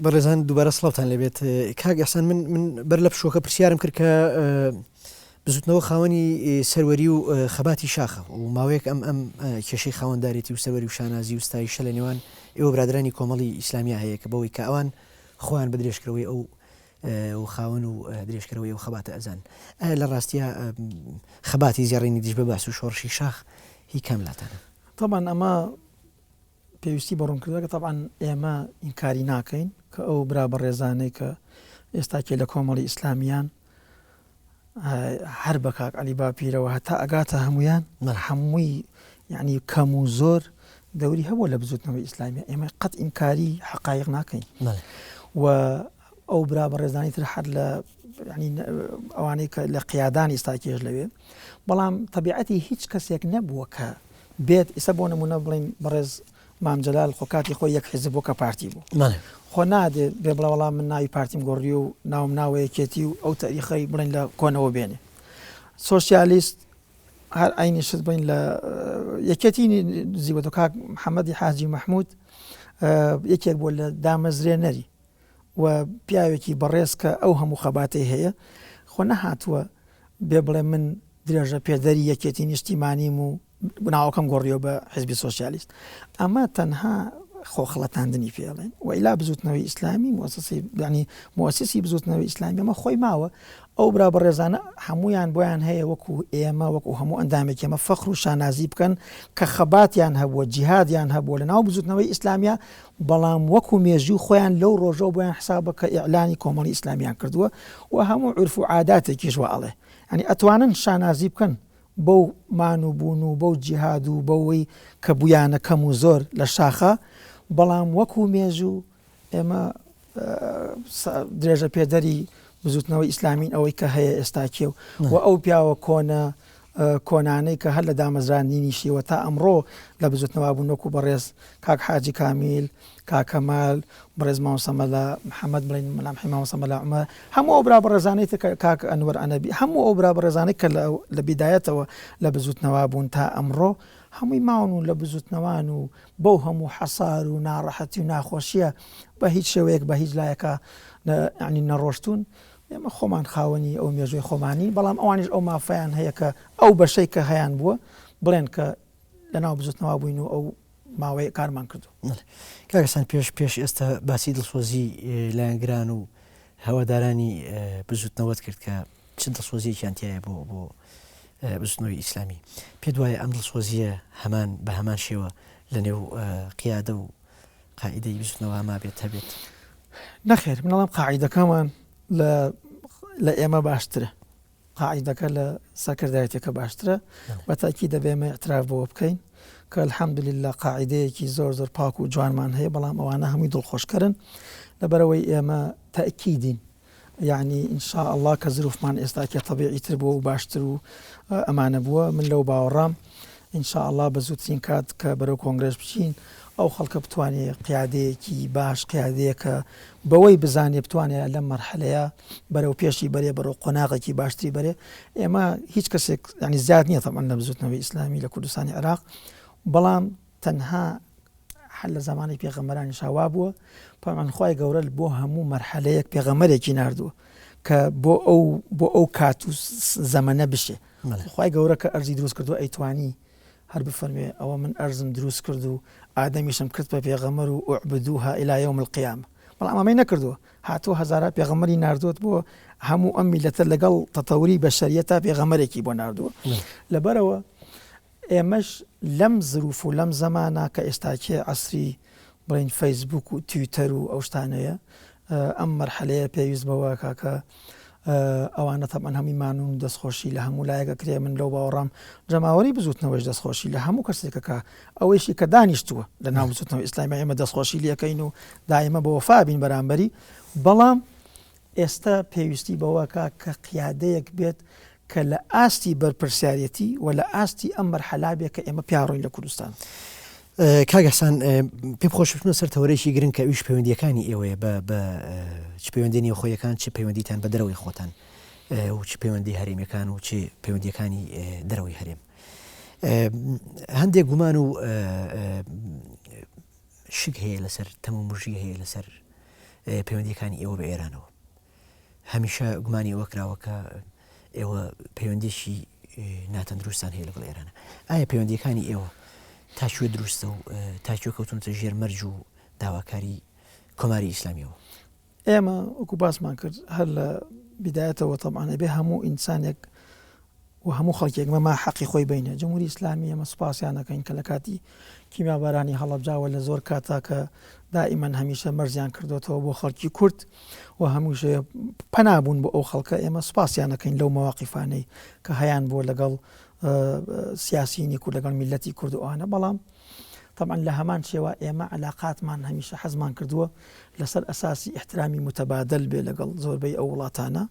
بەڕێزان دووبارە سڵاوتان لێبێت کاک ئیحسان من من بەر لە پشووەکە پرسیارم کرد کە بزوتنەوە خاوەنی سەروەری و خەباتی شاخە و ماوەیەک ئەم ئەم کێشەی خاوەندارێتی و سەروەری و شانازی و ستایشە لە نێوان ئێوە برادرانی کۆمەڵی ئیسلامیا هەیە کە بەوەی کە ئەوان خۆیان بە درێژکەرەوەی ئەو و خاوەن و درێژکەرەوەی ئەو خەباتە ئەزان ئایا لە ڕاستیا خەباتی زێڕینی دژ بە بەعس و شۆڕشی شاخ هی کام لاتانە؟ تەبعەن ئەمە پێویستی بە ڕوونکردنەوە کە تەبعەن ئێمە ئینکاری ناکەین کە ئەو برا بەڕێزانەی کە ئێستاکێ لە کۆمەڵی ئیسلامیان هەر بە کاک عەلی باپیرەوە هەتا ئەگاتە هەمویان هەمووی یعنی کەم و زۆر دەوری هەبووە لە بزوتنەوەی ئیسلامیە ئێمە قەت ئینکاری حقایق ناکەین و ئەو برا بەڕێزانی تر هەر لە ئەوانەی کە لە قیادان ئیستا کێش لەوێ بەڵام تەبیعەتی هیچ کەسێک نەبووە کە بێت ئیستا بۆ نمونە بڵین بەڕێز مام جەلال خۆ کاتی خۆی یەک حیزب بوو کە پارتی بوو خۆ نادێ بێ بڵێ وەڵا من ناوی پارتیم گۆڕی و ناوم ناوە یەکێتی و ئەو تەریخەی بڵێن لە کۆنەوە بێنێ سۆسیالیست هەر عینی شت بڵین لە یەکێتی زیوەتە کاک محەممەدی حاجی مححمود یەکێک بوو لە دامەزرێنەری و پیاوێکی بەڕێز کە ئەو هەموو خەباتەی هەیە خۆ نەهاتووە بێ بڵێ من درێژە پێدەری یەکێتی نیشتیمانیم و ناوەکەم گۆڕیەوە بە حزبی سۆسیالیست ئەمە تەنها خۆخڵەتاندنی پێڵێن و ئیلا بزوتنەوەی ئیسلامی موسسی ینی موسسی بزوتنەوەی ئیسلامی ئەمە خۆی ماوە ئەو برا بەڕێزانە هەمویان بۆیان هەیە وەکو ئێمە وەکو هەموو ئەندامێکی ئێمە فەخر و شانازی بکەن کە خەباتیان هەبووە جیهادیان هەبووە لە ناو بزوتنەوەی ئیسلامیە بەڵام وەکو مێژوو خۆیان لەو ڕۆژەوە بۆیان حسابە کە ئیعلانی کۆمەڵی ئیسلامیان کردووە و هەموو عورف و عاداتێکیش وا ئەڵێ یانی ئەتوانن شانازی بکەن بەو مان و بوون و بەو جیهاد و بەوەی کە بوویانە کەم و زۆر لە شاخا، بەڵام وەکو مێژوو ئێمە درێژە پێدەری بزوتنەوەی ئیسلامین ئەوەی کە هەیە ئێستا کێ و ئەو پیاوە کۆنە کۆنانەی کە هەر لە دامەزراندنیشیەوە تا ئەمڕۆ لە بزوتنەوە بوون وەکو بەڕێز کاک حاجی کامیل، کاک کەمال، بەڕێز مامۆستا مەلا محەمەد بڵێین مەلا محەمەد مامۆستا مەلا عومەر هەموو ئەو برا بەڕێزانەی تر کە کاک ئەنوەر عەنەبی هەموو ئەو برا بەڕێزانەی کە لە لە بیدایەتەوە لە بزوتنەوە بوون تا ئەمڕۆ هەمووی ماون و لە بزوتنەوان و بەو هەموو حەسار و ناڕەحەتی و ناخۆشیە بە هیچ شێوەیەک بە هیچ لایەکا یانی نەڕۆشتوون ئێمە خۆمان خاوەنی ئەو مێژووی خۆمانین بەڵام ئەوانیش ئەو مافەیان هەیە کە ئەو بەشەی کە هەیان بووە بڵێن کە لەناو بزوتنەوە بووین و ئەو ماوەیە کارمان کردو. کاک حسێن پێش پێش ئێستا باسی دڵسۆزی لایەنگران و هەوادارانی بزوتنەوەت کرد کە چ دڵسۆزیەکیان تایە بۆ بۆ بزوتنەوەی ئیسلامی پێت وایە ئەم دڵسۆزیە هەمان بە هەمان شێوە لە نێو قیادە و قاعدەی بزوتنەوە مابێت هەبێت؟ نەخێر من ئەڵێم قاعدەکەمان لە لە ئێمە باشترە قاعیدەکە لە سەرکردایەتیەکە باشترە بە تاکی دەبێ ئێمە اعتراف بەوە بکەین کە الحمدللە قاعیدەیەکی زۆر زۆر پاک و جوانمان هەیە بەڵام ئەوانە هەمووی دڵخۆشکەرن لەبەرەوەی ئێمە تەئکیدین یعنی ان شاء الله کە زروفمان ئێستا کە تەبیعی تر بووە و باشتر و ئەمانە بووە من لەو باوەڕام ان شاء اللە بە زووترین کات کە بەرەو کۆنگرێش بچین ئەو خەڵکە بتوانێ قیادەیەکی باش قیادەیەکە بەوەی بزانێ بتوانێ لەم مەرحەلەیە بەرەو پێشی بەرێ بەرەو قۆناغێکی باشتری بەرێ ئێمە هیچ کەسێک ینی زیاد نییە تەبعەن لە بزوتنەوەی ئیسلامی لە کوردستانی عێراق بەڵام تەنها هەر لە زمانی پێغەمبەرانی شاوا بووە پەمان خوای گەورە بۆ هەموو مەرحەلەیەک پێغەمەرێکی نردووە کە بۆ ئەو بۆ ئەو کات و زەمەنە بشێ خوای گەورە کە ئەرزی دروست کردووە ئەیتوانی هەر بفەرموێ ئەوە من ئەرزم دروست کرد و ئادەمیشم کرد بە پێغەمبەر و اعبدوها الی یوم القیامە بەڵام ئەمەی نەکردووە هاتووە هەزارا پێغەمبەری ناردووە بۆ هەموو ئەم میلەتە لەگەڵ تەتەوری بەشەریەتا پێغەمبەرێکی بۆ ناردووە لەبەرەوە ئێمەش لەم زروف و لەم زەمانە کە ئێستاکێ عەسری بڵێین فەیسبوک و تویتەر و ئەو شتانەیە ئەم مەرحەلەیە پێویست بەوە کاکە ئەوانە تەبعەن هەمووی مانون و دەستخۆشی لە هەموو لایەک ئەکرێ من لەو باوەڕام جەماوەری بزوتنەوەش دەستخۆشی لە هەموو کەسێکەکە ئەوەیشی کە دانیشتووە لە ناو بزوتنەوە ئیسلامی ئێمە دەستخۆشی لەکەین و دایمە بە وەفا بین بەرامبەری بەڵام ئێستا پێویستی بەوە کا کە قیادەیەک بێت کە لە ئاستی بەرپرسیارێتی و لە ئاستی ئەم مەرحەلا بێ کە ئێمە پیا ڕۆین لە کوردستان. کاک ئیحسان پێم خۆشە بچمە سەر تەوەرێکی گرنگ کە ئەویش پەیوەندییەکانی ئێوەیە بە بە چ پەیوەندی نێوخۆیەکان چ پەیوەندیتان بە دەرەوەی خۆتان و چ پەیوەندی هەرێمیەکان و چ پەیوەندیەکانی دەرەوەی هەرێم هەندێک گومان و شک هەیە لەسەر تەم و مژی هەیە لەسەر. پەیوەندیەکانی ئێوە بە ئێرانەوە هەمیشە گومانی ئەوە کراوە کە ئێوە پەیوەندیی ناتەندروستان هەیە لەگەڵ ئێرانە ئایا پەیوەندیەکانی ئێوە تا کوێ دروستە و تا کوێ کەوتونەتە ژێر مەرج و داواکاری کۆماری ئیسلامیەوە؟ ئێمە وەکو باسمان کرد هەر لە بیدایەتەوە تەبعەن ئەبێ هەموو ئینسانێک و هەموو خەڵکێک مەما حەقی خۆی بینە جمهوری ئیسلامی ئێمە سوپاسیان ئەکەین کە لە کاتی کیمیابارانی هەڵەبجاوە لە زۆر کاتا کە دائیمەن هەمیشە مەرزیان کردوێتەوە بۆ خەڵکی کورد و هەمووشێ پەنا بوون بۆ ئەو خەڵکە ئێمە سوپاسیان ئەکەین لەو مەواقیفانەی کە هەیان بووە لەگەڵ سیاسیینی کورد لەگەڵ میلەتی کورد و ئەوانە بەڵام تەبعەن لە هەمان شێوە ئێمە عەلاقاتمان هەمیشە حەزمان کردووە لەسەر ئەساسی ئیحترامی موتەبادەل بێ لەگەڵ زۆربەی ئەو وڵاتانە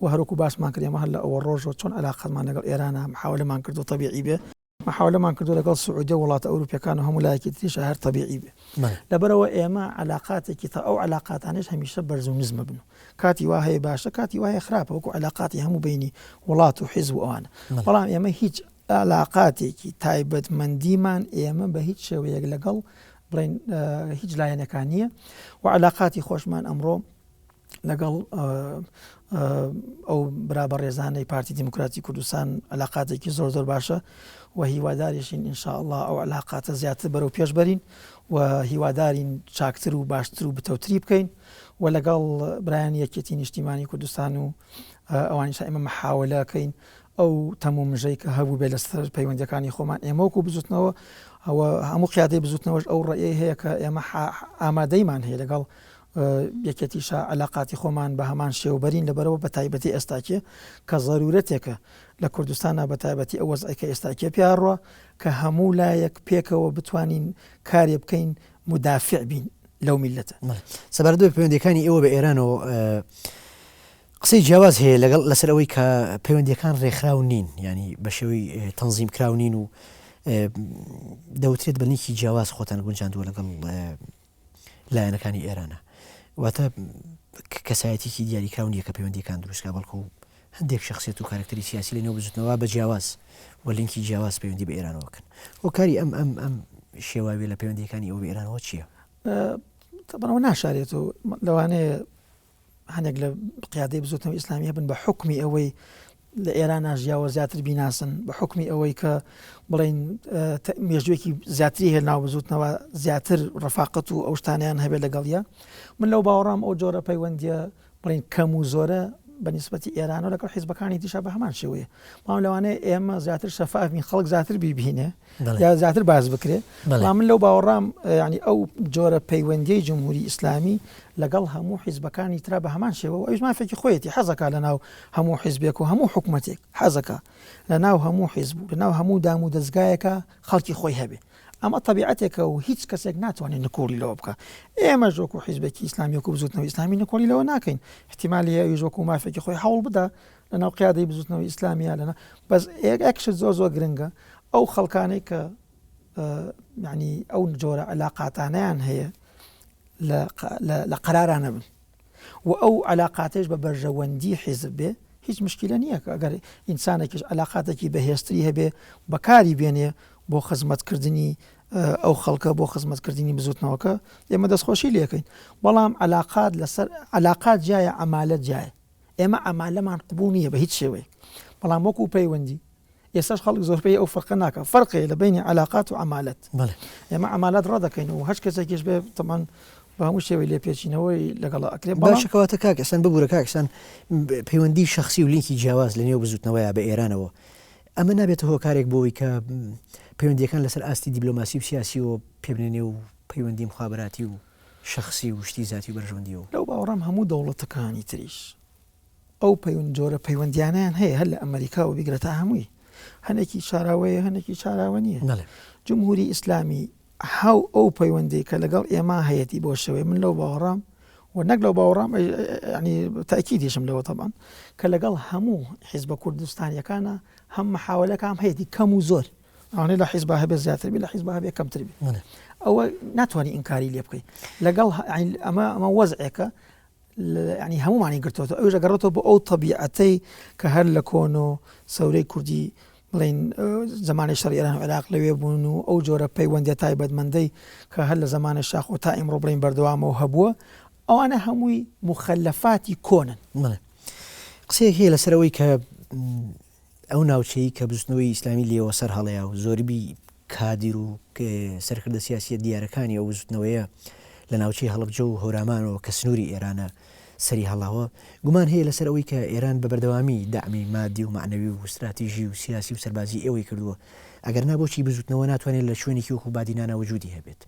و هەروەکو باسمان کرد ئێمە هەر لە ئەوە ڕۆژەوە چۆن عەلاقاتمان لەگەڵ ئێرانە محاولەمان کردووە تەبیعی بێ محاولەمان کردووە لەگەڵ سعودیە و وڵاتە ئەوروپیەکان و هەموو لایەکی تریشا هەر تەبیعی بێ لەبەرئەوە ئێمە عەلاقاتێکی تا ئەو عەلاقاتانەش هەمیشە بەرز و نزمە بن و کاتی وا هەیە باشە کاتی وا هەیە خراپە وەکو عەلاقاتی هەموو بەینی وڵات و حیزب و ئەوانە بەڵام ئێمە هیچ عەلاقاتێکی تایبەتمەندیمان ئێمە بە هیچ شێوەیەک لەگەڵ بڵێن هیچ لایەنەکان نییە و عەلاقاتی خۆشمان ئەمڕۆ لەگەڵ ئەو برا بەڕێزانەی پارتی دیموکراتی کوردستان علاقاتێکی زۆر زۆر باشە و هیواداریشین ئینشاءله ئەو علاقاتە زیاتر بەرەو پێش بەرین و هیوادارین چاکتر و باشتر و بتەوتری بکەین و لەگەڵ برایانی یەکێتی نیشتیمانی کوردستان و ئەوانیش ئێمە محاولەکەین ئەو تەم و مژەی کە هەبووبێ لەسەر پەیوەندیەکانی خۆمان ئێمە وەکو بزوتنەوە ئەوە هەموو قیادەی بزوتنەوەش ئەو ڕێی هەیە کە ئێمە ئامادەیمان هەیە لەگەڵ یەکێتیشە علااقاتی خۆمان بە هەمان شێوبەرین لەبەرەوە بە تایبەتی ئێستاکێ کە ضرورەتێکە لە کوردستانە بە تایبەتی ئەو وەزعی کە ئێستاکێ پیاڕوە کە هەموو لایەک پێکەوە بتوانین کارێ بکەین مدافع بین لەو میلەتە. سەبارەت بە پەیوەندیەکانی ئێوە بە ئێرانەوە قسەی جیاواز هەیە لەگەڵ لەسەر ئەوەی کە پەیوەندیەکان ڕێکخراو نین ینی بە شێوەی تەنزیم کراو نین و دەوترێت بە نیکی جیاواز خۆتان گونجاندووە لەگەڵ لایەنەکانی ئێرانە واتە کەسایەتێکی دیاریکراو نییە کە پەیوەندیەکان دروستکە بەڵکو هەندێک شخصێت و کارکتەری سیاسی لە نێو بزوتنەوە بە جیاواز و لینکی جیاواز پەیوەندی بە ئێرانەوە بکەن هۆکاری ئەم ئەم ئەم شێواوی لە پەیوەندیەکانی ئەو بە ئێرانەوە چییە؟ تەبەنەوە ناشارێتەوە لەوانەیە هەندێک لە قیادەی بزوتنەوەی ئیسلامی هەبن بە حوکمی ئەوەی لە ئێران ژیاوە زیاتر بیناسن بە حوکمی ئەوەی کە بڵین مێژوێکی زیاتری هەیە ناو بزوتنەوە زیاتر ڕفاقەت و ئەو شتانیان هەبێت لەگەڵیە من لەو باوەڕام ئەو جۆرە پەیوەندیە بڵین کەم و زۆرە بە نیسبەتی ئێران و لەگەڵ حیزبەکانی دیشا بە هەمان شێوەیە بەڵام لەوانەیە ئێمە زیاتر شەفاف بین خەڵک زیاتر بیبینێ یا زیاتر باس بکرێ بەڵام من لەو باوەڕام ینی ئەو جۆرە پەیوەندیی جمهوری ئیسلامی لەگەڵ هەموو حیزبەکانی ترا بە هەمان شێوە و ئەویش مافێکی خۆیەتی حەزەکا لە ناو هەموو حیزبێک و هەموو حکوومەتێک حەزەکە لە ناو هەموو حیزب و لە ناو هەموو دام و دەستگایەکە خەڵکی خۆی هەبێ ئەمە تەبیعەتێکە و هیچ کەسێک ناتوانێت نکۆڵی لەوە بکە ئێمەش وەکو حیزبێکی ئیسلامی وەکو بزوتنەوەی ئیسلامی نکۆڵی لەوە ناکەین احتیمالی هەیە ئەویش وەکو مافێکی خۆی هەوڵ بدا لەناو قیادەی بزوتنەوەی ئیسلامیە لەنا بەس یەک شت زۆر زۆر گرنگە ئەو خەڵکانەی کە یعنی ئەو جۆرە علاقاتانیان هەیە لە قەرارانە بن و ئەو علاقاتێش بە بەرژەوەندی حیزب بێ هیچ مشکلە نییە کە ئەگەر ئینسانێکیش علاقاتێکی بەهێزتری هەبێ بەکاری بێنێ بۆ خزمەتکردنی ئەو خەڵکە بۆ خزمەتکردنی بزوتنەوەکە ئێمە دەستخۆشی لەکەین بەڵام علاقات لەسەر علاقات جیایە عمالەت جیایە ئێمە عەمالەمان قبوڵ نییە بە هیچ شێوەیەک بەڵام وەکو پەیوەندی ئێستاش خەڵک زۆربەی ئەو فەرقە ناکا فەرق هەیە لە بەینی عەلاقات و عەمالەت ئێمە عەمالەت ڕەدەکەین و هەچ کەسێکیش بێ تەمان بە هەموو شێوەی لێپێچینەوەی لەگەڵ ئەکرێ بەڵام باشە کەواتە کاک ئیحسان ببورە کاک ئیحسان پەیوەندی شەخسی و لینکی جیاواز لە نێو بزوتنەوەیە بە ئێرانەوە ئەمە نابێتە هۆکارێک بۆ ئەوەی کە پەیوەندیەکان لەسەر ئاستی دیبلۆماسی و سیاسیەوە پێبنێ نێو پەیوەندی مخابراتی و شەخسی و شتی زاتی و بەرژەوەندیەوە. لەو باوەڕام هەموو دەوڵەتەکانی تریش ئەو پەیوەند جۆرە پەیوەندیانەیان هەیە هەر لە ئەمەریکاوە بیگرە تا هەمووی هەنێکی شاراوەیە هەنێکی شاراوە نییە بەڵێ. جمهوری ئیسلامی هاو ئەو پەیوەندی کە لەگەڵ ئێمە هەیەتی بۆ شێوەی من لەو باوەڕام و نەک لەو باوەڕام ینی تاکیدیشم لەوە تەبان کە لەگەڵ هەموو حیزبە کوردستانیەکانە هەم محاولەکان هەیەتی کەم و زۆر ئەوانەی لە حیزبا هەبێ زیاتر بی لە حیزبا هەبێ کەمتر بی ئەوە ناتوانانی ئینکاری لێ بکەی لەگەڵ ئەمە ئەمە وەزعێکە ینی هەمومانی گرتوەوە ئەوش ئەگەڕێتەوە بۆ ئەو طبیعەتەی کە هەر لە کۆن و سەورەی کوردی بڵین زمانی شەڕ ئێران و عێراق لەوێ بوون و ئەو جۆرە پەیوەندە تایبەتمەندەی کە هەر لە زمانی شاخ و تا ئیمڕۆ بڵین بەردەوامەوە هەبووە. ئەوانە هەمووی موخەلەفاتی کۆنن. بەڵێ. قسەیەک هەیە لەسەر ئەوەی کە ئەو ناوچەی کە بزوتنەوەی ئیسلامی لێوە سەر هەڵەیە و زۆربی کادیر و سەرکردە سیاسیە دیارەکانی ئەو بزوتنەوەیە لە ناوچەی هەڵەبجە و هەورامانەوە کە سنووری ئێرانە سەری هەڵاوە، گومان هەیە لەسەر ئەوەی کە ئێران بە بەردەوامی دەعمی مادی و مەعنەوی و ستراتیژی و سیاسی و سەربازی ئێوەی کردووە، ئەگەر نا بۆچی بزوتنەوە ناتوانێت لە شوێنێکی وەکو بادینانا وجودی هەبێت؟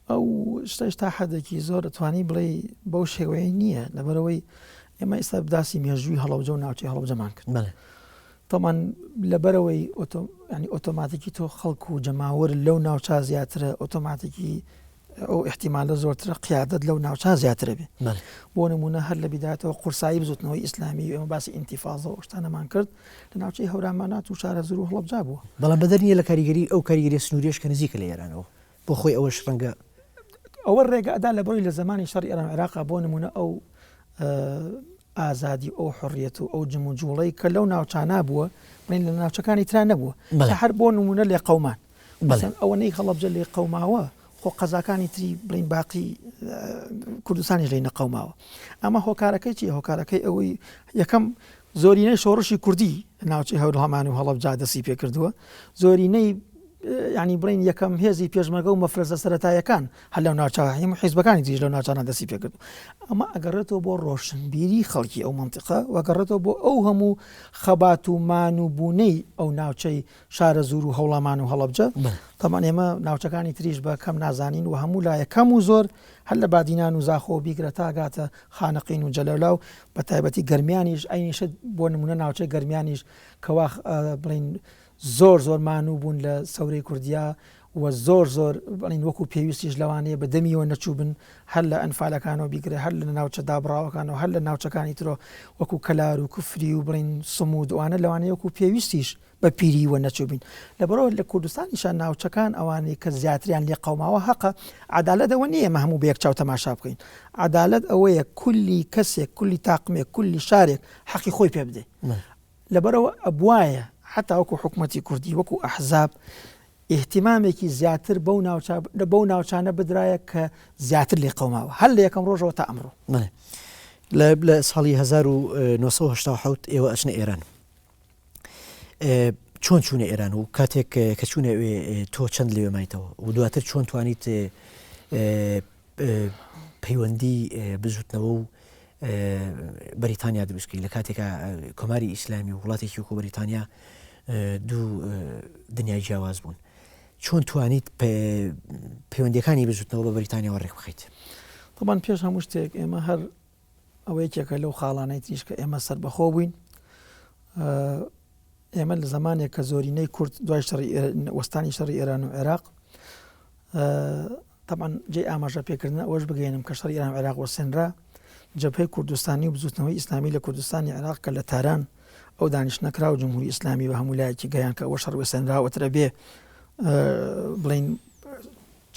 ئەو شتەش تا حەدێکی زۆر ئەتوانی بڵێی بەو شێوەیە نییە، لەبەرئەوەی ئێمە ئێستا باسی مێژووی هەڵەبجە و ناوچەی هەڵەبجەمان کرد. بەڵێ. تەبعەن لەبەرئەوەی ئۆتۆ یانی ئۆتۆماتیکی تۆ خەڵک و جەماوەر لەو ناوچە زیاترە ئۆتۆماتیکی ئەو ئیحتیمالە زۆرترە قیادەت لەو ناوچە زیاترە بێ. بەڵێ. بۆ نموونە هەر لە بیدایەتەوە قورسایی بزوتنەوەی ئیسلامی و ئێمە باسی ئینتیفازە و ئەو شتانەمان کرد لە ناوچەی هەورامانات و شارەزوور و هەڵەبجە بووە. بەڵام بەدەر نییە لە کاریگەری ئەو کاریگەریە سنووریەش کە نزیکە لە ئێرانەوە. بۆ خۆی ئەوەش ڕەنگە. ئەوە ڕێگە ئەدا لە بڕی لە زەمانی شەڕی ئێران و عێراقا بۆ نموونە ئەو ئازادی و ئەو حڕیەت و ئەو جموجوڵەی کە لەو ناوچانە بووە بڵێن لە ناوچەکانی ترا نەبووە هەر بۆ نموونە لێ قەومان ئەوەنەی هەڵەبجە لێ قەوماوە خۆ قەزاکانی تری بڵین باقی کوردستانیش لێ نەقەوماوە ئەمە هۆکارەکەی چی هۆکارەکەی ئەوەی یەکەم زۆرینەی شۆڕشی کوردی ناوچەی هەورامان و هەڵەبجە دەستی پێکردووە، زۆرینەی یانی بڵێین یەکەم هێزی پێشمەرگە و مەفرەزە سەرەتایەکان هەر لەو ناوچە هەموو حیزبەکانی تریش لەو ناوچانە دەستی پێکرد. ئەمە ئەگەڕێتەوە بۆ ڕۆشنبیری خەڵکی ئەو مەنتیقە و ئەگەڕێتەوە بۆ ئەو هەموو خەبات و مان و بوونەی ئەو ناوچەی شارەزوور و هەوڵامان و هەڵەبجە. تەبعەن ئێمە ناوچەکانی تریش بە کەم نازانین و هەموو لایەک کەم و زۆر هەر لە بادینان و زاخۆوە بیگرە تا گاتە خانەقین و جەلەولا و بە تایبەتی گەرمیانیش ئەینی شت بۆ نمونە ناوچەی گەرمیانیش کەوا بڵین زۆر زۆر مانوو بوون لە سەورەی کوردیا و زۆر زۆر بڵین وەکو پێویستیش لەوانەیە بە دەمیەوە نەچووبن هەر لە ئەنفالەکانەوە بیگرە هەر لە ناوچە دابڕاوەکانەوە هەر لە ناوچەکانی ترۆ وەکو کەلار و کفری و بڵین سمود وانە لەوانەیە وەکو پێویستیش بە پیری وە نەچووبین لەبەرئەوە لە کوردستانیشا ناوچەکان ئەوانەی کە زیاتریان لێ قەوماوە هەقە عەدالەت ئەوە نییە ئێمە هەموو بە یەک چاو تەماشا بکەین عەدالەت ئەوەیە کولی کەسێک کولی تاقمێک کولی شارێک حەقی خۆی پێ بدەی لەبەرئەوە ئەبوایە حەتا وەکو حکومەتی کوردی وەکو ئەحزاب ئیهتیمامێکی زیاتر بەو ناوچە بەو ناوچانە بدرایە کە زیاتر لێ قەوماوە هەر لە یەکەم ڕۆژەوە تا ئەمڕۆ. لە ساڵی 1970 ئێوە ئەچنە ئێران چۆن چوونە ئێران و کاتێک کە چوونە ئەوێ تۆ چەند لەوێ مایتەوە و دواتر چۆن توانیت پەیوەندی بزوتنەوە و بەریتانیا دروستکەی لە کاتێکا کۆماری ئیسلامی و وڵاتێکی وەکو بەریتانیا دوو دنیای جیاواز بوون چۆن توانیت پەیوەندیەکانی بزوتنەوە بە بەریتانیاوە ڕێک بخەیت؟ طبعا پێش هەموو شتێک ئێمە هەر ئەوە یەکێکە لەو خاڵانەی تریش کە ئێمە سەربەخۆ بووین ئێمە لە زمانێک کە زۆرینەی کورد دوای شەڕی وەستانی شەڕی ئێران و عێراق طبعا جێ ئاماژە پێکردن ئەوەش بگەێنم کە شەڕی ئێران عێراق وەسێنرا جەبهەی کوردستانی و بزوتنەوەی ئیسلامی لە کوردستانی عێراق کە لە تاران ئەو دانیشتنە کرا و جمهوری ئیسلامی بە هەموو لایەکی گەیان کە ئەوە شەڕ وەسێنراوەترە بێ بڵین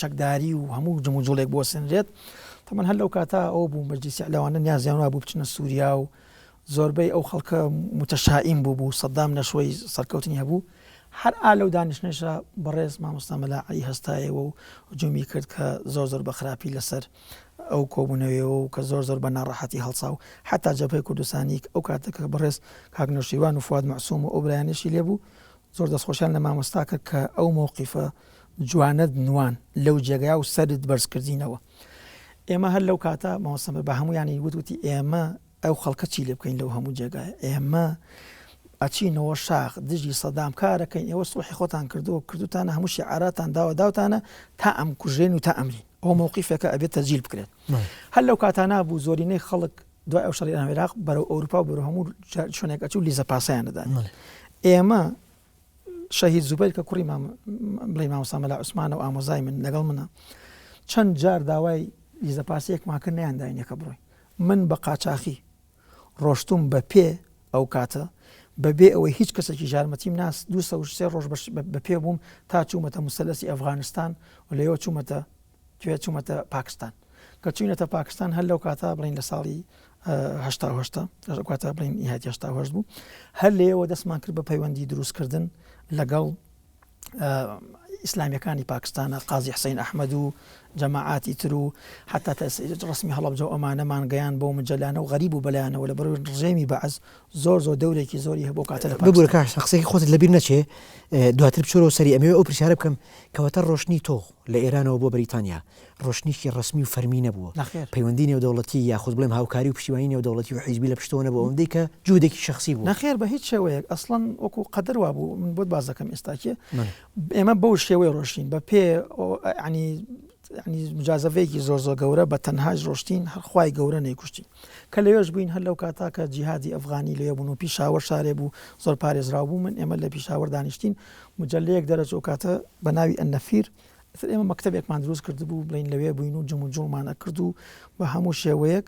چەکداری و هەموو جموجوڵێک بوەسێنرێت، تەبعەن هەر لەو کاتە ئەوە بوو مەجلیسی لەوانە نیازیان وابوو بچنە سووریا و زۆربەی ئەو خەڵکە متەشائیم بوو بوو سەدام نەشوەی سەرکەوتنی هەبوو هەر ئا لەو دانیشتنەشا بەڕێز مامۆستا مەلا عەلی هەستایەوە و هجومی کرد کە زۆر زۆر بە خراپی لەسەر ئەو کۆبوونەوەیەوە و کە زۆر زۆر بە ناڕەحەتی هەڵسا و حەتا جەبهەی کوردستانی ئەو کاتە کە بەڕێز کاک نەوشیروان و فواد مەعسوم و ئەو برایانەشی لێ بوو زۆر دەستخۆشیان لە مامۆستا کرد کە ئەو مەوقیفە جوانەت نوان لەو جێگا و سەرت بەرز کردینەوە ئێمە هەر لەو کاتە مامۆستا بە هەمویانی وت وتی ئێمە ئەو خەڵکە چی لێ بکەین لەو هەموو جێگای ئێمە ئەچینەوە شاخ دژی سەدام کارەکەین ئێوە سڵحی خۆتان کردووە کردوتانە هەموو شیعاراتان داوە داوتانە تا ئەم کوژێن و تا ئەمرین ئەو مەوقیفێکە ئەبێت تەجیل بکرێت هەر لەو کاتانە بوو زۆرینەی خەڵک دوای ئەو شەڕی ئێران عێراق بەرەو ئەوروپا و بەرەو هەموو شوێنێک ئەچوو لیزە پاسیان دەدان ئێمە شەهید زوبەیر کە کوڕی مام بڵێ مامۆستا مەلا عوسمانە و ئامۆزای من لەگەڵ منە چەند جار داوای لیزە پاسێکمان کرد نەیان داینێکە بڕۆین من بە قاچاخی ڕۆشتوم بە پێ ئەو کاتە بەبێ ئەوەی هیچ کەسێکی ژارمەتیم ناس دو سێ ڕۆژ بە پێ بووم تا چوومەتە مسەلەسی ئەفغانستان و لەوە چوومەتە کوێ چوومەتە پاکستان کە چوینەتە پاکستان هەر لەو کاتە بڵین لە ساڵی هەشتا ئەو کاتە بڵین نهایەتی 88 بوو هەر لێەوە دەستمان کرد بە پەیوەندی دروستکردن لەگەڵ ئیسلامیەکانی پاکستانە قازی حسین ئەحمەد و جەماعاتی تر و حتا ڕسمی هەڵەبجە و ئەمانەمان گەیان بۆ مجلانە و غەریب و بەلایانەوە لە بەرەوەی ڕژێمی بەعس زۆر زۆر دەورێکی زۆری هەبوو کاتە لە ببورە کاک قسەی خۆتت لەبیر نەچێ دواتر بچۆرەوە سەری ئەمەوێ ئەو پرسیارە بکەم کەواتە ڕۆشتنی تۆ لە ئێرانەوە بۆ بەریتانیا ڕۆشتنێکی ڕەسمی و فەرمی نەبووە نەخێر. پەیوەندی نێودەوڵەتی یاخود بڵێم هاوکاری و پشتیوانی نێودەوڵەتی و حیزبی لە پشتەوە نەبووە ئەوەندەی کە جوهدێکی شەخسی بووە. نەخێر بە هیچ شێوەیەک ئەسڵەن وەکو قەدەر وابوو من بۆت باس دەکەم ئێستا کێ ئێمە بەو شێوەی ڕۆشتین بە پێ یعنی یعنی مجازەفەیەکی زۆر زۆر گەورە بە تەنهاش ڕۆشتین هەر خوای گەورە نەیکوشتین کە لەوێش بووین هەر لەو کاتا کە جیهادی ئەفغانی لەوێ بوون و پیشاوەر شارێ بوو زۆر پارێزراو بوو من ئێمە لە پیشاوەر دانیشتین مجلەیەک دەرەچوو ئەو کاتە بە ناوی النفیر ئیتر ئێمە مەکتەبێکمان دروست کردبوو بڵێین لەوێ بووین و جموجوڵمان ئەکرد و بە هەموو شێوەیەک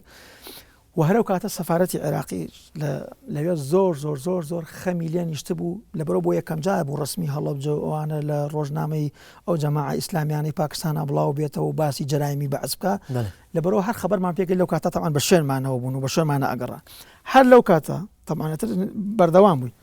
و هەر ئەو کاتە سەفارەتی عێراقی لەوێ زۆر زۆر زۆر زۆر خەمی لێ نیشتبوو لەبەرەوە بۆ یەکەم جار بوو ڕسمی هەڵەبجە و ئەوانە لە ڕۆژنامەی ئەو جەماعە ئیسلامیانەی پاکستانە بڵاو بێتەوە و باسی جەرایمی بەعس بکا لەبەرەوە هەر خەبەرمان پێکرد لەو کاتە تەبعەن بە شوێنمانەوە بوون و بە شوێنمانە ئەگەڕا هەر لەو کاتە تەبعەن ئیتر بەردەوام بووین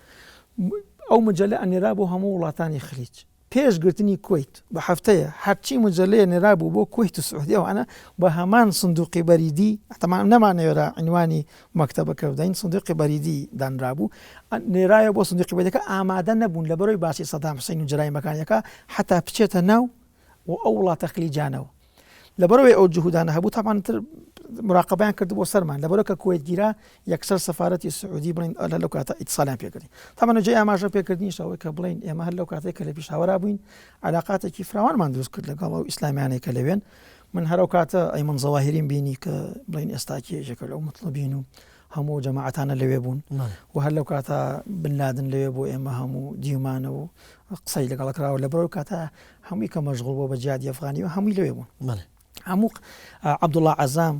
ئەو مجلە ئەنێرا بۆ هەموو وڵاتانی خلیج پێش گرتنی کوەیت بە هەفتەیە هەرچی مجەلەیە نێرابوو بۆ کوەیت و سعودیە ئەوانە بە هەمان سندوقی بەریدی تەمام نەمانەوێرا عینوانی مەکتەبەکە بدەین سندوقی بەریدی دانرابوو نێرایە بۆ سندوقی بەریدەکە ئامادە نەبوون لەبەرەوەی باسی سەدام حوسەین و جەرایمەکانیەکە حتا بچێتە ناو و ئەو وڵاتە خلیجانەوە لەبەرئەوەی ئەو جهودانە هەبوو تەبعەن تر مراقبەیان کرد بۆ سەرمان لەبەرئەوە کە کوەیت گیرا یەکسەر سەفارەتی سعودی بڵین ئەلە لەو کاتە ئیتسالیان پێکردین تەبعەن جێی ئاماژە پێکردنیش ئەوەی کە بڵین ئێمە هەر لەو کاتێک کە لە پیشاوەرا بووین علاقاتێکی فراوانمان دروست کرد لەگەڵ ئەو ئیسلامیانەی کە لەوێن من هەر ئەو کاتە ئەیمەن زەواهیریم بینی کە بڵین ئێستاکی یەکێکە لەو مطلبین و هەموو جەماعەتانە لەوێ بوون و هەر لەو کاتە بن لادن لەوێ بۆ ئێمە هەموو دیومانە و قسەی لەگەڵ کراوە لە بەرەو کاتە هەمووی کە مەشغوڵ بووە بە جیهادی ئەفغانی و هەمووی لەوێ بوون هەموو عەبدوڵڵا عەزام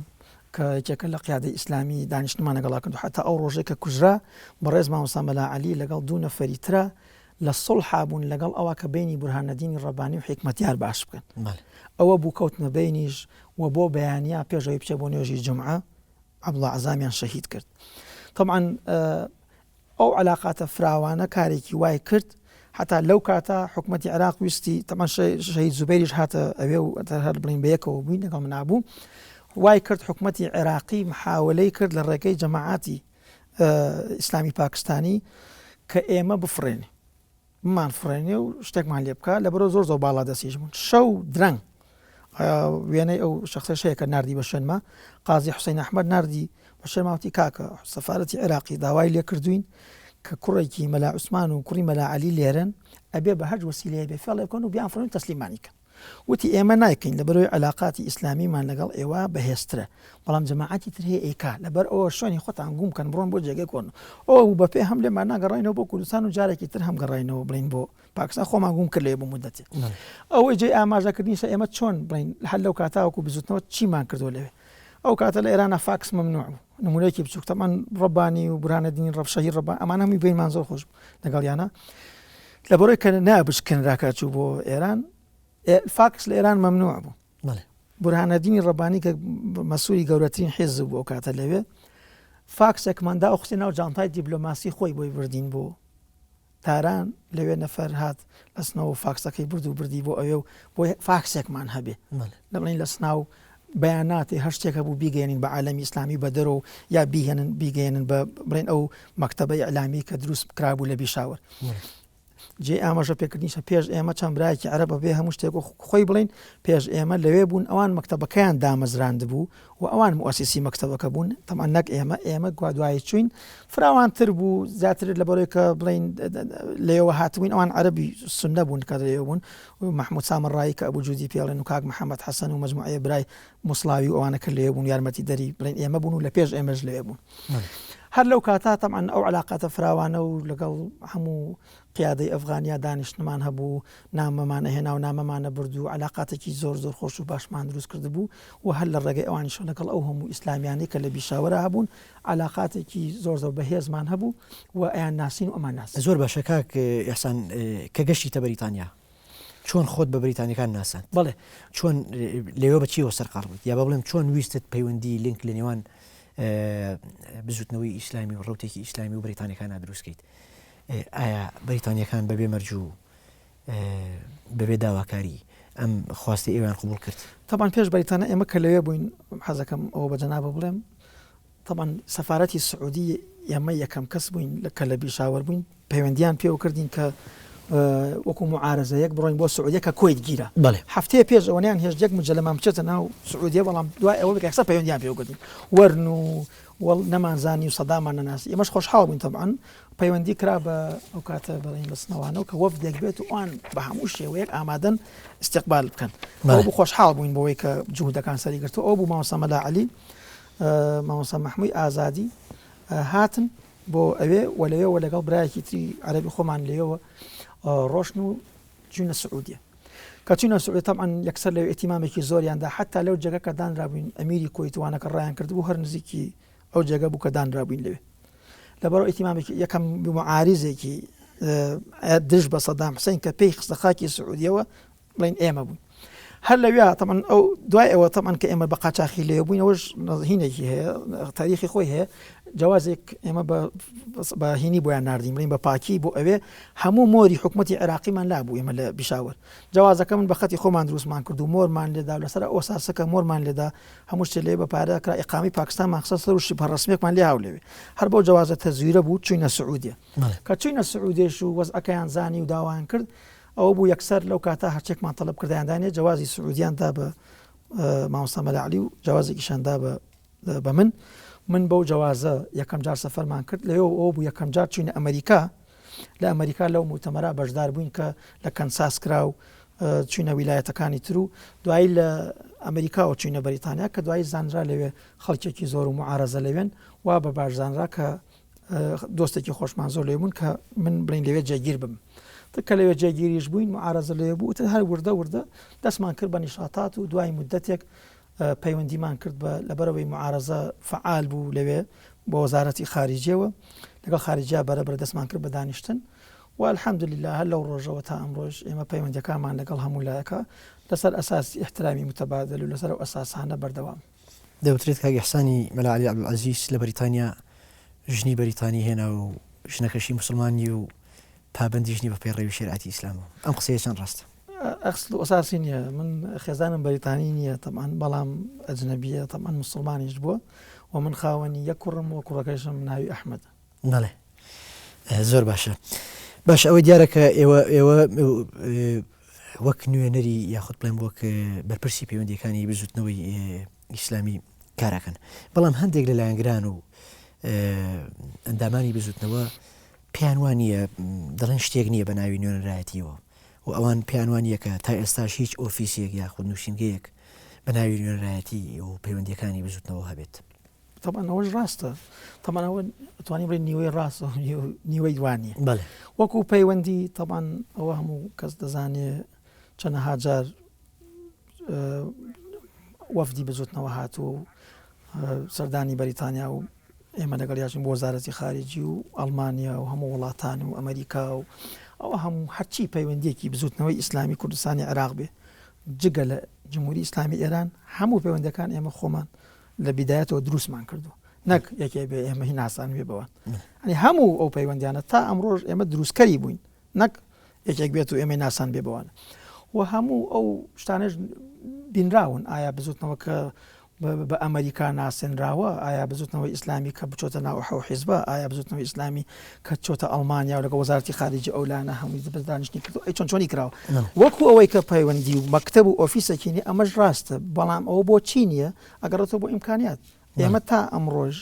کە یەکێکە لە قیادەی ئیسلامی دانیشتنمان لەگەڵا کرد و حتا ئەو ڕۆژەی کە کوژرا بەڕێز مامۆستا مەلا عەلی لەگەڵ دوو نەفەری ترا لە سوڵحا بوون لەگەڵ ئەوە کە بینی بورهانەدینی ڕەبانی و حیکمەتیار باش بکەن ئەوە بوو کەوتنە بینیش و بۆ بەیانیا پێش ئەوەی بچێ بۆ نوێژی جومعە عەبدوڵڵا عەزامیان شەهید کرد تەبعەن ئەو عەلاقاتە فراوانە کارێکی وای کرد حتا لەو کاتە حکومەتی عێراق ویستی تەبعەن شەهید زوبەیریش هاتە ئەوێ و هەر بڵین بە یەکەوە بووین لەگەڵ منا بوو وای کرد حکومەتی عێراقی محاولەی کرد لە ڕێگەی جەماعاتی ئیسلامی پاکستانی کە ئێمە بفڕێنێ بمان فڕێنێ و شتێکمان لێ بکە لەبەرەوە زۆر زۆر باڵا دەستیش بوون شەو درەنگ وێنەی ئەو شخصەش هەیە کە نردی بە شوێنمە قازی حوسین ئەحمەد نردی بە شوێنماوتی کاکە سەفارەتی عێراقی داوای لێ کردوین کە کوڕێکی مەلا عوسمان و کوڕی مەلا عەلی لێرن ئەبێ بە هەر وەسیلەیە بێ فێڵێ بکەن و بیان فڕێن تەسلیمانی کەن وتی ئێمە نایکەین لەبەرئەوەی عەلاقاتی ئیسلامیمان لەگەڵ ئێوە بەهێزترە بەڵام جەماعەتی تر هەیە ئەیکا لەبەر ئەوە شوێنی خۆتان گوم کەن بڕۆن بۆ جێگەی کۆن ئەوە بوو بەپێ هەم لێمان ناگەڕاینەوە بۆ کوردستان و جارێکی تر هەم گەڕاینەوە بڵین بۆ پاکستان خۆمان گوم کرد لێ بۆ مدەتێ ئەوەی جێی ئاماژەکردنیشە ئێمە چۆن بڵین هەر لەو کاتاوەکو بزوتنەوە چیمان کردووە لەوێ ئەو کاتە لە ئێرانە فاکس ممنوع بوو نمونەیەکی بچوک تەمان ڕەبانی و برانەدینی ڕەب شەهید ڕەبان ئەمانە هەمووی بینمان زۆر خۆش بوو لەگەڵیانە لەبەرەوەی کە نابشکنرا کە چوو بۆ ئێران فاکس لە ئێران ممنوع بوو بورهانەدینی ڕەبانی کە مەسووری گەورەترین حیزب بوو ئەو کاتە لەوێ فاکسێکمان دا خستە ناو جانتای دیبلۆماسی خۆی بۆی بردین بۆ تاران لەوێ نەفەر هات لە سنەوە فاکسەکەی برد و بردی بۆ ئەوێ و بۆ فاکسێکمان هەبێ لە بڵین لە سناو بەیاناتی هەر شتێک هەبوو بیگەێنین بە عالەمی ئیسلامی بە دەرەوە و یا بیهێنن بیگەێنن بە بڵێن ئەو مەکتەبە ئیعلامی کە دروست کرابوو لە بیشاوەر جێی ئاماژە پێکردنیشە پێش ئێمە چەند برایەکی عەرەب بێ هەموو شتێک و خۆی بڵین پێش ئێمە لەوێ بوون ئەوان مەکتەبەکەیان دامەزراندبوو و ئەوان موسیسی مەکتەبەکە بوون تەمان نەک ئێمە ئێمە گوا دوایی چوین فراوانتر بوو زیاتر لە بەرەوەی کە بڵین لێەوە هاتبووین ئەوان عەربی سنە بوون کە لەوێ بوون و مححمود سامەڕایی کە ئەبوو جودی پێڵێن و کاک محەممەد حەسەن و مەجموعەیە برای موسڵاوی و ئەوانە کە لەوێ بوون یارمەتی دەری بڵێن ئێمە بوون و لە پێش ئێمەش لەوێ بوون هەر لەو کاتە تەمان ئەو علاقاتە فراوانە و لەگەڵ هەموو قیادەی ئەفغانیا دانیشتنمان هەبوو نامەمان ئەهێنا و نامەمانە برد و علاقاتێکی زۆر زۆر خۆش و باشمان دروست کردبوو و هەر لە ڕێگەی ئەوانیشەوە لەگەڵ ئەو هەموو ئیسلامیانەی کە لە بیشاوەرا هەبوون علاقاتێکی زۆر زۆر بەهێزمان هەبوو و ئەیان ناسین و ئەمان ناسین. زۆر باشە کاک ئیحسان کە گەشتیتە بەریتانیا چۆن خۆت بە بەریتانیەکان ناساند؟ بەڵێ. چۆن لەوێ بە چیەوە سەرقاڵ بوویت؟ یا با بڵێم چۆن ویستت پەیوەندی لینک لە نێوان بزوتنەوەی ئیسلامی و ڕەوتێکی ئیسلامی و بەریتانیەکانا دروست کەیت؟ ئایا بەریتانیەکان بەبێ مەرج و. بەبێ داواکاری ئەم خواستی ئێوەیان قبوڵ کرد؟ تەبعەن پێش بەریتانیا ئێمە کە لەوێ بووین حەزەکەم ئەوە بە جەنابت بڵێم تەبعەن سەفارەتی سعودی ئێمە یەکەم کەس بووین کە لە بیشاوەر بووین پەیوەندیان پێوە کردین کە وەکو معارەزەیەک بڕۆین بۆ سعودیە کە کۆیت گیرا بەڵێ هەفتەیە پێش ئەوەیان هێشت یەک مجەلەمان بچێتە ناو سعودیە بەڵام دوای ئەوە یەکسەر پەیوەندیان پێوە کردین وەرن و وەڵ نەمانزانی و سەدامان نەناسی ئێمەش خۆشحاڵ بووین تەبعەن پەیوەندی کرا بە ئەو کاتە بەڵێن بەسنەوانەوە کە وەفدێک بێت و ئەوان بە هەموو شێوەیەک ئامادەن استقبال بکەن ئەو بوو خۆشحاڵ بووین بەوەی کە جوهدەکان سەری گرتو ئەو بوو مامۆستا مەلا عەلی مامۆستا مەحمووی ئازادی هاتن بۆ ئەوێ و لەوێوە لەگەڵ برایەکی تری عەرەبی خۆمان لەوێوە ڕۆشن و چوینە سعودیە کە چوینە سعودیە تەبعەن یەکسەر لەوێ ئیتیمامێکی زۆریان دا حتا لەو جێگە کە دانرابووین ئەمیری کۆیت وانەکە ڕایان کردبوو هەر نزیکی ئەو جێگە بوو کە دانرابووین لەوێ لەبەرەوە ئیتیمامێکی یەکەم معاریزێکی دژ بە سەدام حسین کە پێی خستە خاکی سعودیەوە بڵێین ئێمە بووین هەر لەویا تەبعەن ئەو دوای ئەوە تەبعەن کە ئێمە بە قاچاخی لێ بووین ئەوەش هینێکی هەیە تاریخی خۆی هەیە جوازێک ئێمە بە هینی بۆیان ناردین بڵین بە پاکی بۆ ئەوێ هەموو مۆری حکوومەتتی عێراقیمان لا بوو ئێمە لە بیشاوەر جوازەکە من بە خەتی خۆمان دروستمان کرد و مۆرمان لێدا لەسەر ئۆساسەکە مۆرمان لێدا هەموو شتێ لێ بە پارە کرا ئیقامی پاکستانمان خستە سەر و شبه ڕسمێکمان لێ هاو لەوێ هەر بەو جوازە تەزویرە بوو چوینە سعودیە کە چوینە سعودێش و وەزعەکەیان زانی و داوایان کرد ئەوە بوو یەکسەر لەو کاتە هەرچێکمان تەڵەب کردیان دانێ جەوازی سعودیان دا بە مامۆستا مەلا عەلی و جەوازێکیشان دا بە بە من من بەو جەوازە یەکەم جار سەفەرمان کرد لەوێ ئەوە بوو یەکەم جار چوینە ئەمریکا لە ئەمریکا لەو موتەمەرا بەشدار بووین کە لە کەنساس کرا و چوینە ویلایەتەکانی تر و دوایی لە ئەمریکاوە چوینە بەریتانیا کە دوایی زانرا لەوێ خەڵکێکی زۆر و معارەزە لەوێن وا بە باش زانرا کە دۆستێکی خۆشمان زۆر لێ بوون کە من بڵین لەوێ جێگیر بم کە لەوێ جێگیریش بووین معارەزە لێ بوو تر هەر وردە وردە دەستمان کرد بە نیشاتات و دوای مدەتێک پەیوەندیمان کرد بە لەبەرەوەی معارەزە فعال بوو لەوێ بۆ وەزارەتی خارجیەوە لەگەڵ خارجیا بەرەبەر دەستمان کرد بە دانیشتن و الحمدلله هەر لەو ڕۆژەوە تا ئەمڕۆش ئێمە پەیوەندەکانمان لەگەڵ هەموو لایەکە لەسەر ئەساسی احترامی متبادل و لەسەر ئەو ئەساسانە بەردەوام. دەوترێت کاک ئیحسانی مەلا عەلی عەبدولعەزیز لە بەریتانیا ژنی بەریتانی هێناوە و ژنەکەشی موسڵمان نییە و پابەندیش نییە بە پەیڕەوی شەریعەتی ئیسلامەوە، ئەم قسەیە چەند ڕاستە؟ ئەسڵ و ئەساسی نییە، من خێزانم بەریتانی نییە تەبعەن بەڵام ئەجنەبییە تەبعەن موسڵمانیش بووە و من خاوەنی یەک کوڕم و کوڕەکەیشم ناوی ئەحمەدە. بەڵێ زۆر باشە. باشە ئەوەی دیارە کە ئێوە ئێوە وەک نوێنەری یاخود بڵێم وەک بەرپرسی پەیوەندیەکانی بزوتنەوەی ئیسلامی کاراکەن بەڵام هەندێک لە لایەنگران و ئەندامانی بزوتنەوە پێیان وان نییە دەڵێن شتێک نییە بە ناوی نوێنەرایەتیەوە و ئەوان پێیان وان نییە کە تا ئێستاش هیچ ئۆفیسێک یاخود نووسینگەیەک بە ناوی نوێنەرایەتی و پەیوەندیەکانی بزوتنەوە هەبێت. تەبعەن ئەوەش ڕاستە تەبعەن ئەوە ئەتوانی بڵێ نیوەی ڕاستە و نیوەی وا نییە بەڵێ وەکو پەیوەندی تەبعەن ئەوە هەموو کەس دەزانێ چەنەها جار وەفدی بزوتنەوە هاتووە و سەردانی بەریتانیا و ئێمە لەگەڵ یاشین بۆ وەزارەتی خارجی و ئەڵمانیا و هەموو وڵاتان و ئەمریکا و ئەوە هەموو هەرچی پەیوەندیەکی بزوتنەوەی ئیسلامی کوردستانی عێراق بێ جگە لە جمهوری ئیسلامی ئێران هەموو پەیوەندەکان ئێمە خۆمان لە بیدایەتەوە دروستمان کردووە نەک یەکێ بێ ئێمە هی ناسان بێ بەوان ئەنی هەموو ئەو پەیوەندیانە تا ئەمڕۆژ ئێمە دروستکەری بووین نەک یەکێک بێت و ئێمەی ناسان بێ بەوان و هەموو ئەو شتانش بینراون ئایا بزوتنەوە کە بە ئەمریکا ناسێنراوە ئایا بزوتنەوەی ئیسلامی کە بچۆتە ناو حەو حیزبە ئایا بزوتنەوەی ئیسلامی کە چۆتە ئەڵمانیا و لەگەڵ وەزارەتی خارجی ئەو لایەنە هەمووی دانیشتنی کردو ئەی چۆن چۆنی کراوە وەکو ئەوەی کە پەیوەندی و مەکتەب و ئۆفیسێکی نیە ئەمەش ڕاستە بەڵام ئەوە بۆ چی نییە ئەگەڕێتەوە بۆ ئیمکانیات ئێمە تا ئەمڕۆژ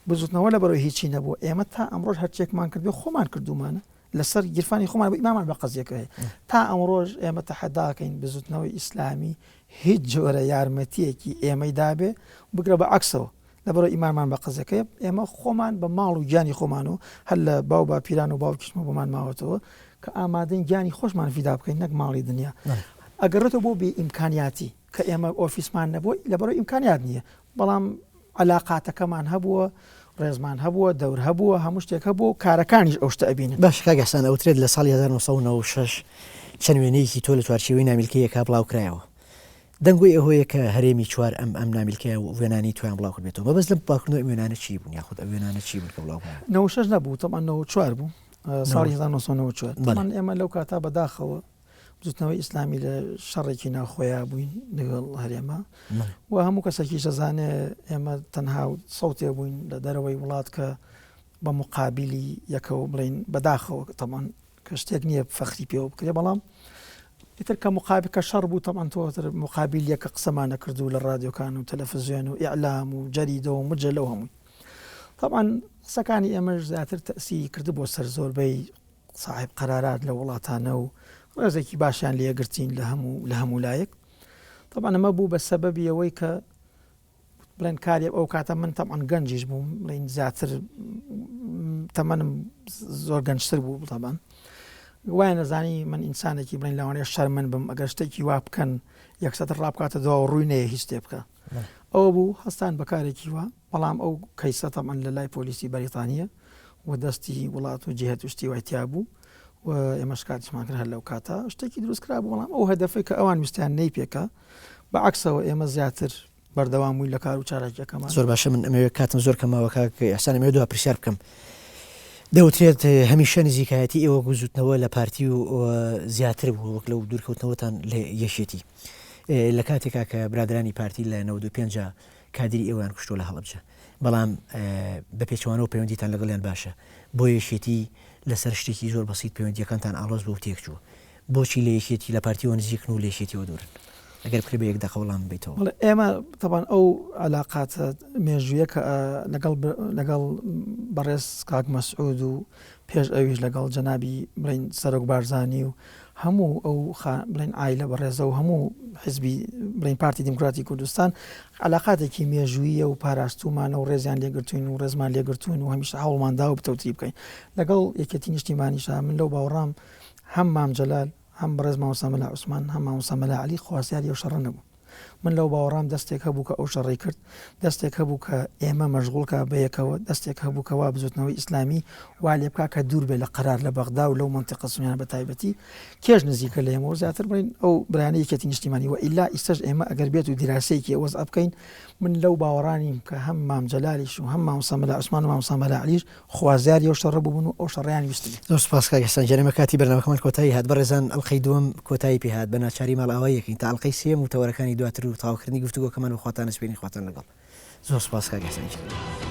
بزوتنەوە لە بەرەوەی هیچی نەبوو ئێمە تا ئەمڕۆژ هەرچێکمان کردوێ خۆمان کردومانە لەسەر گیرفانی خۆمان بۆ ئیمامان بە قەزیەکە هەیە تا ئەمڕۆژ ئێمە تەحەداکەین بزوتنەوەی ئیسلامی هیچ جۆرە یارمەتیەکی ئێمەی دابێ بگرە بە عەکسەوە لەبەرئەوەی ئیمانمان بە قەزەکەیە ئێمە خۆمان بە ماڵ و گیانی خۆمان و هەر لە باو باپیران و باوکیشمە بۆمان ماوەتەوە کە ئامادەین گیانی خۆشمان فیدا بکەین نەک ماڵی دنیا ئەگەڕێتەوە بۆ بێ ئیمکانیاتی کە ئێمە ئۆفیسمان نەبووە لەبەرئەوەی ئیمکانیات نییە بەڵام عەلاقاتەکەمان هەبووە ڕێزمان هەبووە دەور هەبووە هەموو شتێک هەبووە و کارەکانیش ئەو شتە ئەبینن. باشە کاک ئیحسان ئەوترێت لە ساڵی 1996 چەند وێنەیەکی تۆ لە چوارچێوەی نامیلکەیەکا بڵاوکرایەوە دەنگۆی ئهوەیە کە هەرێمی چوار ئەم ئەم نامیلکەیە و وێنانەی تۆیان بڵاو کردبێتەوە مەبەست لەم بڵاوکردنەوەی ئەم وێنانە چی بوون یاخود ئەو وێنانە چی بوون کە بڵاو کرانەوە؟ 96 نەبوو تەبعەن 94 بوو. ساڵی 1994. تەبعەن ئێمە لەو کاتە بەداخەوە بزوتنەوەی ئیسلامی لە شەڕێکی ناوخۆیا بووین لەگەڵ هەرێمە و هەموو کەسێکیش دەزانێ ئێمە تەنها سەوتێ بووین لە دەرەوەی وڵات کە بە مقابلی یەکەوە بڵین بەداخەوە تەمان کە شتێک نییە فەخری پێوە بکرێ بەڵام ئیتر کە مقابل کە شەڕ بوو تەمان تۆتر مقابل یەکە قسەمان نەکرد و لە ڕادیۆکان و تەلەفزیۆن و ئیعلام و جەریدە و مجەلە و هەمووی تەبعەن قسەکانی ئێمەش زیاتر تەئسیری کردبووە سەر زۆربەی ساحێب قەرارات لە وڵاتانە و ڕێزێکی باشیان لێگرتین لە هەموو لە هەموو لایەک تەبعەن ئەمە بوو بە سەبەبی ئەوەی کە بڵێن کاری ئەو کاتە من تەبعەن گەنجیش بووم بڵێن زیاتر تەمەنم زۆر گەنجتر بوو تەبعەن وایە نەزانی من ئینسانێکی بڵێن لەوانەیە شەرمن بم ئەگەر شتێکی وا بکەن یەکسەر ڕابکاتە دوا و ڕووی نەیە هیچ تێ بکە ئەوە بوو هەستان بە کارێکی وا، بەڵام ئەو کەیسە تەبعەن لە لای پۆلیسی بەریتانییە و دەستی وڵات و جیهەت و شتی وای تیا بوو و ئێمەش کاتیشمان کرد هەر لەو کاتە شتێکی دروست کرابوو، بەڵام ئەو هەدەفەی کە ئەوان ویستیان نەیپێکا، بە عەکسەوە ئێمە زیاتر بەردەوام بووین لە کار و چالاکییەکەمان. زۆر باشە من ئەمەوێ کاتم زۆر کەم ماوە کاک ئیحسان ئەمەوێ دوا پرسیار بکەم دەوترێت هەمیشە نزیکایەتی ئێوە بزوتنەوە لە پارتی و زیاتر بووە وەک لەو دوورکەوتنەوەتان لە یەکێتی لە کاتێکا کە برادەرانی پارتی لە 95 کادری ئێوەیان کوشتوە لە هەڵەبجە بەڵام بە پێچەوانەوە پەیوەندیتان لەگەڵیان باشە بۆ یەکێتی لەسەر شتێکی زۆر بەسیت پەیوەندیەکانتان ئاڵۆز بوو تێکچووە بۆچی لە یەکێتی لە پارتیەوە نزیکن و لە یەکێتیەوە دوورن ئەگەر بکرێ بە یەک دەقە وەڵام بەیتەوە. بەڵێ ئێمە تەبعەن ئەو عەلاقاتە مێژوویە کە لەگەڵ لەگەڵ بەڕێز کاک مەسعود و پێش ئەویش لەگەڵ جەنابی بڵێین سەرۆک بارزانی و هەموو ئەو بڵێن عایلە بەڕێزە و هەموو حزبی بڵێن پارتی دیموکراتی کوردستان علاقاتێکی مێژوویە و پاراستومانە و ڕێزیان لێگرتوین و ڕێزمان لێگرتوون و هەمیشە هەوڵمان داوە بتەوتری بکەین لەگەڵ یەکێتی نیشتیمانیشا من لەو باوەڕام هەم مام جەلال هەم بەڕێز مامۆستا مەلا عوسمان هەم مامۆستا مەلا عەلی خوازیاری ئەو شەڕە نەبوون. من لەو باوەڕام دەستێک هەبوو کە ئەو شەڕەی کرد، دەستێک هەبوو کە ئێمە مەشغوڵ کا بەیەکەوە، دەستێک هەبوو کە وا بزوتنەوەی ئیسلامی وا لێ بکا کە دوور بێ لە قەرار لە بەغدا و لەو مەنتیقە سونیانە بە تایبەتی کێش نزیکە لە ئێمەوە زیاتر بڵێین ئەو برایانەی یەکێتی نیشتیمانی وە ئیلا ئیستەش ئێمە ئەگەر بێت و دیراسەیەکی ئەو وەزعە بکەین من لەو باوەڕا نیم کە هەم مام جەلالیش و هەم مامۆستا مەلا عوسمان و مامۆستا مەلا عەلیش خوازیاری ئەو شەڕە بووبن و ئەو شەڕەیان ویستبێ. زۆر سوپاس کاک ئیحسان گیان ئێمە کاتی بەرنامەکەمان کۆتایی هات بەڕێزان ئەڵقەی دووەم کۆتایی پێ هات بە ناچاری ماڵئاوایی ئەکەین تا ئەڵقەی سێیەم و تەوەرەکانی دواتر و تەواوکردنی گفتوگۆکەمان بە خواتان ئەسپێرین خواتان لەگەڵ زۆر سوپاس کاک ئیحسان گیان.